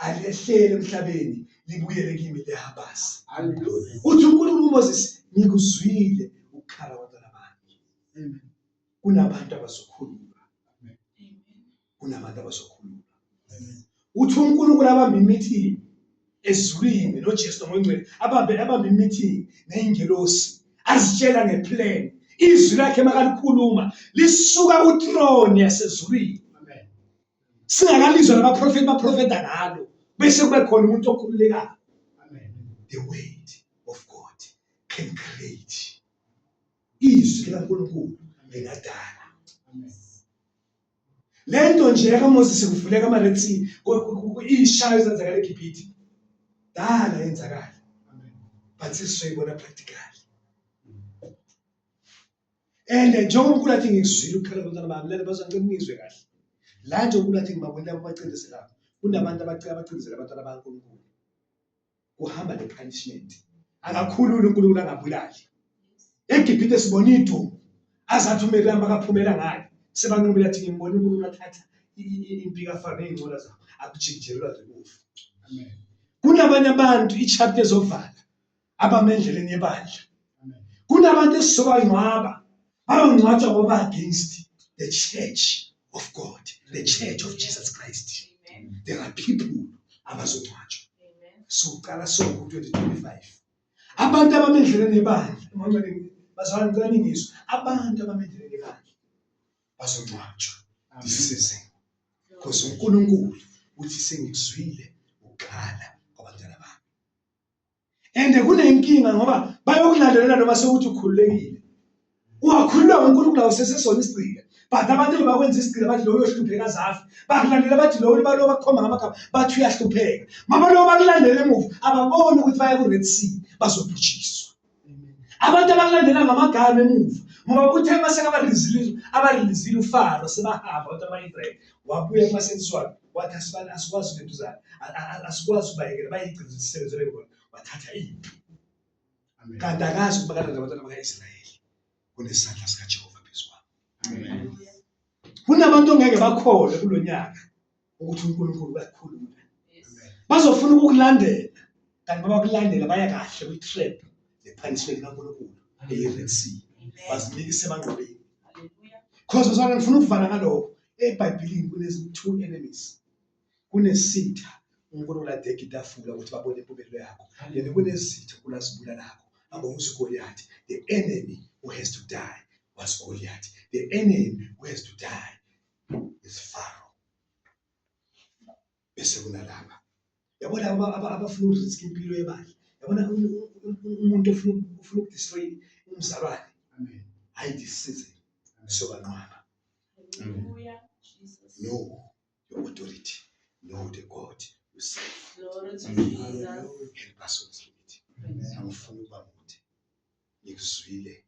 Alehlele emhlabeni libuyele kimi lehambasi. Uthi uNkulunkulu uMoses ngikuzwile ukukhala kwabantwana bami. Amen. Kunabantu abazokhululwa. Kunabantu abazokhululwa. Uthi uNkulunkulu abambe imeeting ezulwini noJesu noMoya abambe abambe imeeting nezingelosi azitshela ngeplan izwi lakhe makalikhuluma lisuka kuthrone yasezulwini. Amen. Singakalizwa nabaprofeti baprofeta ngalo bese kube khona umuntu okhululekayo. Amen. The word of God can create. Izwi likaNkulunkulu lingadala. Amen. Lento nje kaMoses kuvuleka ama Red Sea ishayo ezenzakala eGibhithe. Dala yenzakala. Amen. But sizoyibona practically. And njengoba uNkulunkulu athi ngikuzwile ukukhala kwabantwana bami, lana bazongicela ngizwe kahle. La nje uNkulunkulu athi ngibabonile labo abacindezelayo. Kunabantu abacela abacindezela abantwana bakaNkulunkulu. Kuhamba ne-punishment. Akakhululi uNkulunkulu angabulali. EGibhithe sibona idumo. Azathi uMiriam akaphumela ngale. Sebanqumile athi ngimbona uNkulunkulu athatha impi kaFaro ney'ncola zabo. Akujikijelwa nje kufa. Amen. Kunabanye abantu i-chapter ezovala abame endleleni yebandla. Kunabantu esizobangcwaba bayongcwatshwa ngoba against the church of God, the church of Jesus Christ. There are people abazongcwatshwa. So uqala so ku-2025. Abantu abame endleleni yebandla, bazalwane ngicela ningizwe, abantu abame endleleni yebandla bazongcwatshwa this season. Because uNkulunkulu uthi sengikuzwile ukukhala kwabantwana bami. And kunenkinga ngoba bayokulandelela noma sewuthi ukhululekile. Ungakhululwa uNkulunkulu awusesesona isigqila. But abantu bakwenza isigqila bathi loyo uyohlupheka azafe. Bakulandela bathi loyo balo bakhomba ngamagama bathi uyahlupheka. Mama loyo bakulandela emuva ababoni ukuthi baya ku-Red Sea bazobhujiswa. Abantu abakulandela ngamagama emuva ngoba kuthe uma sekabarilizile abarilizile uFaro sebahamba abantu abama-Israyeli wabuya kumasenziswano wathi asibani asikwazi ukentuzana asikwazi ukubayekela bayigcina sisebenzele bona wathatha impi Amen. kanti akazi ukuba kalanda abantwana baka-Israyeli kunesandla sikaJehova phezu kwabo. Amen. Kunabantu ongeke bakholwe kulo nyaka ukuthi uNkulunkulu uyakhulula. Bazofuna ukukulandela kanti babakulandela baya kahle kwi-trap le-punishment kaNkulunkulu eyi-Red Sea. Bazinikise emangqwabeni. Cause bazalwane ngifuna ukuvala ngalokho. EBhayibhelini kunezi two enemies. Kunesitha uNkulunkulu adeka itafula ukuthi babone impumelelo yakho. Then kunezitha uNkulunkulu azibulalako. Abonisa uGoliath. The enemy who has to die was Goliath. The enemy who has to die is Pharaoh. Bese kunalaba. Yabona abafuna ukurisk impilo yebandla. Yabona umuntu ofuna ufuna ukudestroy umzalwane. Amen. Hayi this season. Sobanqwaba. Hallelujah. Jesus. Know your authority. Know the God you serve. Glory to Jesus. Help us Holy Spirit. Amen. Angifuni ukuba mude. Ngikuzwile